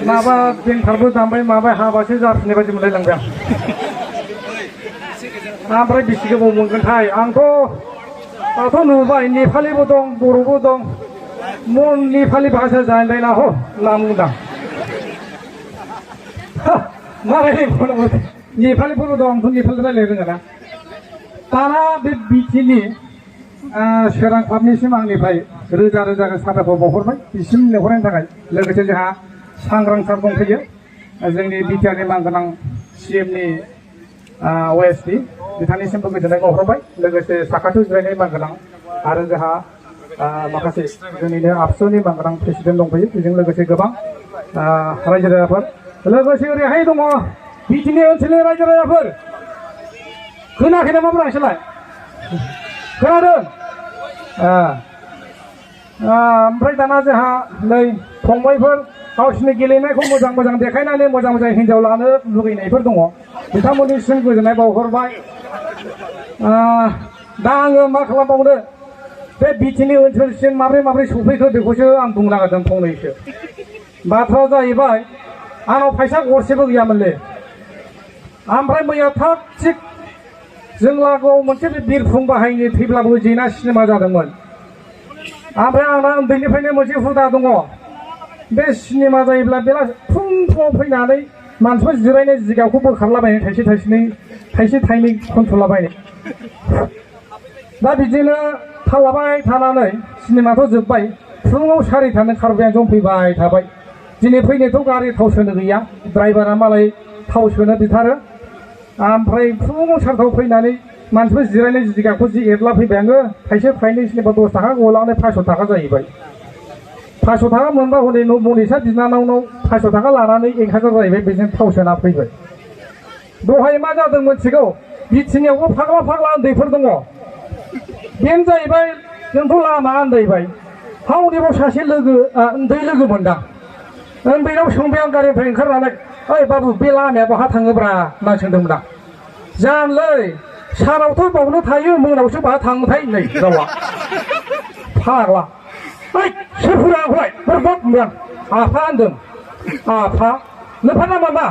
माबा बेंथारबो दामबाय माबाय हाबासो जाफिननाय बायदि मोनलायलांबाय आं ओमफ्राय बेसे गोबाव मोनगोनथाय आंथ' नुबाय नेपालिबो दं बर'बो दं नेपालि भाषा जानलायना हो नामुंदां मालाय नेपालिफोरबो दं आंथ' नेपालि रायलायनो रोङा ना दाना बे बिटिनि सोरां क्लाबनिसिम आंनिफ्राय रोजा रोजा साबायखर बावहरबाय बिसिम लेंहरनायनि थाखाय लोगोसे जोंहा सांग्रां सार दंफैयो जोंनि बिटिआरनि मानगोनां सिएमनि ओएसडि बिथांनिसिमबो गोजोननाय बावहरबाय लोगोसे साखाथियाव जिरायनाय मानगोनां आरो जोंहा माखासे जोंनिनो आबसुनि मानगोनां प्रेसिडेन्ट दंफैयो बेजों लोगोसे गोबां रायजो राजाफोर लोगोसे ओरैहाय दङ बिटिनि ओनसोलनि रायजो राजाफोर खोनायाखै नामा नोंसोरलाय खोनादों ओमफ्राय दाना जोंहा नै फंबायफोर गावसिनि गेलेनायखौ मोजां मोजां देखायनानै मोजां मोजां हिन्जाव लानो लुगैनायफोर दङ बिथांमोननिसिम गोजोननाय बावहरबाय दा आङो मा खालामबावनो बे बिटिनि ओनसोलसिम माब्रै सफैखो बेखौसो आं बुंनो नागिरदों फंनैसो बाथ्राया जाहैबाय आंनाव फैसा गरसेबो गैयामोनलै ओमफ्राय मैया थाग थिग जों लागोआव मोनसे बे बिरफुं बाहायनो थैब्लाबो जेना सिनेमा जादोंमोन ओमफ्राय आंना उन्दैनिफ्रायनो मोनसे हुदा दङ बे सिनेमा जायोब्ला बेला फुङाव फैनानै मानसिफोर जिरायनाय जिगाबखौ बोखारलाबायनाय थाइसे थाइनै खनथ'लाबायनाय दा बिदिनो थालाबाय थानानै सिनेमाथ' जोब्बाय फुङाव 4टानो खारबाय आं जंफैबाय थाबाय दिनै फैनोथ' गारि थाव सोनो गैया ड्राइभारा मालाय थाव सोनो बिथारो ओमफ्राय फुङाव 4टायाव फैनानै मानसिफोर जिरायनाय जिगाबखौ जि एरला फैबाय आङो थाइसे थाइनै सिनेमा 10 थाखा गलांनाय 500 थाखा जाहैबाय 500 थाखा मोनबा हनै मनिसा बिनानावनाव 500 थाखा लानानै 1000 जाहैबाय बेजों थाव सोना फैबाय दहाय मा जादों मोनथिगौ बिटिनियावबो फाग्ला उन्दैफोर दङ बेनो जाहैबाय जोंथ' लामा आन्दायबाय हावनिबाव सासे उन्दै लोगो मोनदां उन्दैनाव सोंबाय आं गारिनिफ्राय ओंखारनानै ओइ बाबु बे लामाया बहा थाङोब्रा होनना सोंदोंमोन आं जानलै सानावथ' बावनो थायो मोनावसो बहा थाङोथाय नै रावा फाग्ला ओइ सोरफोरा आंखौलाय बोरबब होनबाय आं आफा होनदों आफा नोंफा नामा मा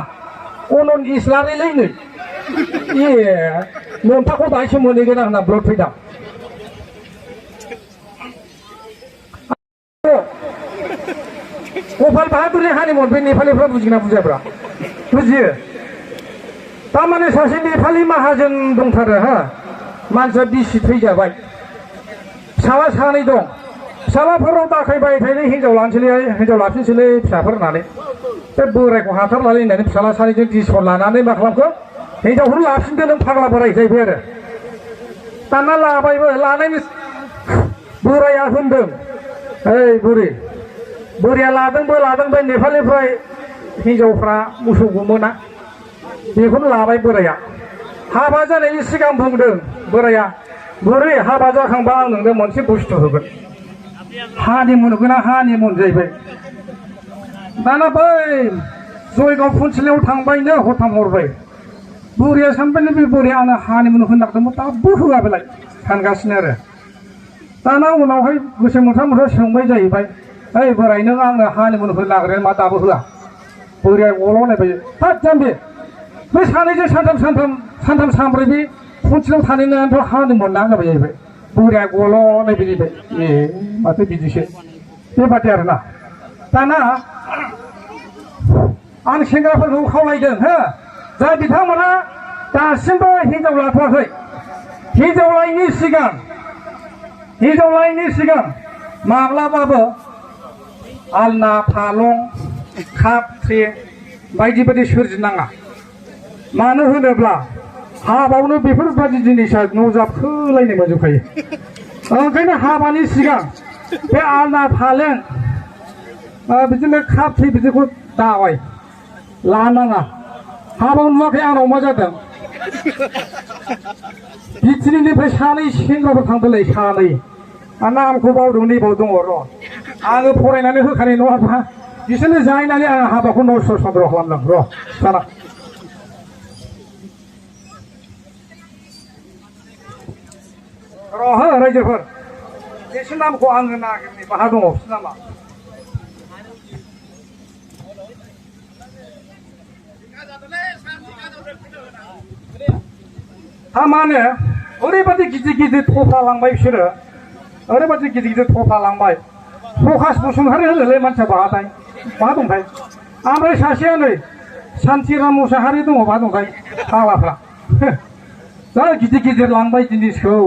अनन इस्लारिलै नै ए नोंथांखौ दाहायसो मोनहैगोन आं होनना ब्लड फैदां गपाल बाहादुरनि हानिमन बे नेपालिफ्रा बुजिना बुजियाब्रा बुजियो तारमाने सासे नेपालि माहाजोन दंथारो हा मानसिया बिसि थैजाबाय फिसाला सानै दं फिसालाफोराव दाखायबाय थायो हिन्जाव लाफिनसैलै फिसाफोर होननानै बे बोरायखौ हाथारलालै होननानै फिसाला सानैजों दिसर लानानै मा खालामखो हिन्जावखौ लाफिनदो नों फाग्ला बोराय जाहैबाय आरो दाना लाबायबो लानायनि बोराया होनदों ओइ बोराया लादोंबो बे नेपालिनिफ्राय हिन्जावफ्रा मोसौ गुमोना बेखौनो लाबाय बोराया हाबा जानायनि सिगां बुंदों बोराया बोरै हाबा जाखांबा आं नोंनो मोनसे बुस्थु होगोन हानिमुन होगोन हानिमुन जाहैबाय दाना बै जयगाव फुनसिलियाव थांबायनो हरथाम हरबाय बुरिया सानबायनो बे बोराया आंनो हानिमुन होनो नागिरदोंमोन दाबो होआ बेलाय सानगासिनो आरो दाना उनावहाय गोसो मोनथा सोंबाय जाहैबाय ओइ बोराय नों आंनो हानिमुन होनो नागिरनाया मा दाबो होआ बोराया गल'नायबाय हाब जाम्बि बे सानैजों सानथाम सानब्रै बे फुनसिलियाव थानायनानैथ' हानिमुन ना जाबाय जाहैबाय बोराया गल'नायबाय जाहैबाय ए माथो बिदिसो बेबादि आरोना दाना आं सेंग्राफोरखौ खावलायदों हो जा बिथांमोना दासिमबो हिन्जाव लाथ'वाखै हिन्जाव लायिनि सिगां माब्लाबाबो आलना फालं काप ट्रे बायदि बायदि सोरजिनाङा मानो होनोब्ला हाबायावनो बेफोरबायदि जिनिसा न'जाबखोलायनो मोनजोबखायो ओंखायनो हाबानि सिगां बे आलना फालें बिदिनो काप ट्रे बिदिखौ दाबाय लानाङा हाबायाव नुवाखै आंनाव मा जादों बिटिनिनिफ्राय सानै सेंग्राफोर थांदोंलै सानै नामखौ बावदों नैबाव दङ र' आङो फरायनानै होखानाय नङाबा बिसोरनो जाहैनानै आं हाबाखौ नस्थ' सन्द्र खालामदों र' साना र' हो रायजोफोर बिसोर नामखौ आङो नागिरनि बाहा दङ बिसोर नामा थारमाने ओरैबादि गिदिर गिदिर थफ्ला लांबाय बिसोरो ओरैबादि गिदिर गिदिर थफ्ला लांबाय प्रकाश बसुमतारी होनोलै मानसिया बाहाथाय बहा दंथाय ओमफ्राय सासेया नै सान्तिराम मुसाहारि दङ बहा दंथाय फाग्लाफ्रा जा गिदिर गिदिर लांबाय जिनिसखौ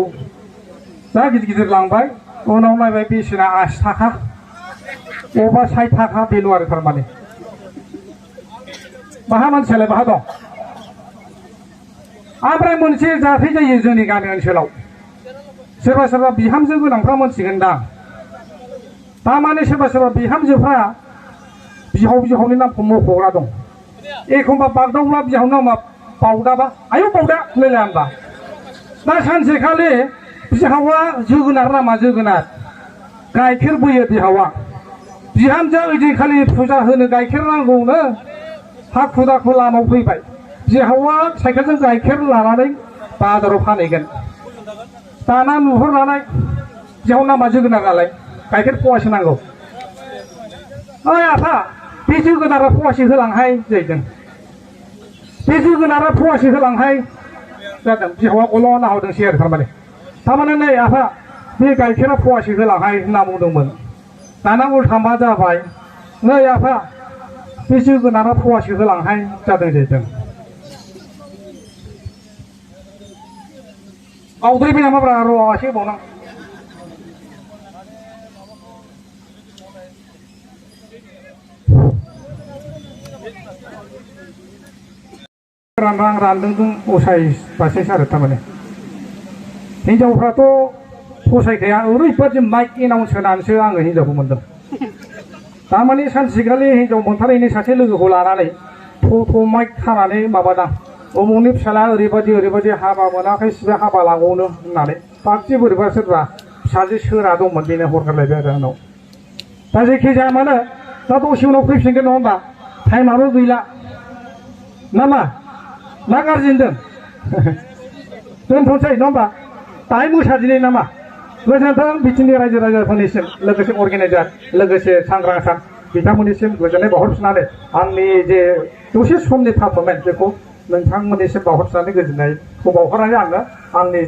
जा गिदिर गिदिर लांबाय उनाव नायबाय बेसेना 80 थाखा अबा 60 थाखा बेल' आरो थारमाने बाहा मानसियालाय बाहा दं ओमफ्राय मोनसे जाथाय जायो जोंनि गामि ओनसोलाव सोरबा सोरबा बिहामजो गोनांफ्रा मोनथिगोनदां थारमाने सोरबा सोरबा बिहामजोफ्रा बिहावनि नामखौ मख'ग्रा दं एखमबा बागदावब्ला बिहावनि नामा बावदाबा आयौ बावदा होनलायलाया होनबा दा सानसेखालि बिहावा जोगोनार नामा जोगोनार गाइखेर बोयो बिहावा बिहामजोआ ओइदिनखालि फुजा होनो गाइखेर नांगौनो हाखु दाखु लामायाव फैबाय बिहावा साइकेलजों गाइखेर लानानै बाजाराव फानहैगोन दाना नुहुरनानै बिहाव नामा जोगोनार नालाय गाइखेर फवासे नांगौ ओइ आफा बे जोगोनारा फवासे होलांहाय जाहैदों बे जोगोनारा फवासे होलांहाय जादों बिहावा गल' नाहरदोंसै आरो थारमाने नै आफा बे गाइखेरा फवासे होलांहाय होनना बुंदोंमोन दाना उल्था मा जाबाय नै आफा बे जोगोनारा फवासे होलांहाय जादों जाहैदों बावद्रायबाय नामाब्रा र' एसे बावनां रानदों असायबासैसो आरो थारमाने हिनजावफ्राथ' फसायखाया ओरैबादि माइक एनाउन्स होनानैसो आङो हिनजावखौ मोनदों थारमाने सानसेखालि हिनजाव मोनथारैनि सासे लोगोखौ लानानै थ' माइक खानानै माबादां उमुकनि फिसाला ओरैबादि हाबा मोनाखै सिबा हाबा लाबावनो होननानै पार्टि बोरैबा सोरबा फिसाजो सोरा दंमोन बेनो हरगारलायबाय आरो आंनाव दा जेखि जाया मानो दा दसे उनाव फैफिनगोन नङा होमबा टाइमाबो गैला नामा ना गाज्रि होनदों दोनथ'नोसै नङा होमबा दाहाय मोसादिनै नामा गोजोन्थों बिथिंनि रायजो राजाफोरनिसिम लोगोसे अर्गेनाइजार लोगोसे सांग्रां बिथांमोननिसिम गोजोननाय बावहरफिननानै आंनि जे दसे समनि पारफरमेन्स बेखौ नोंथांमोननिसिम बावहरफिननानै गोजोननायखौ बावहरनानै आङो आंनि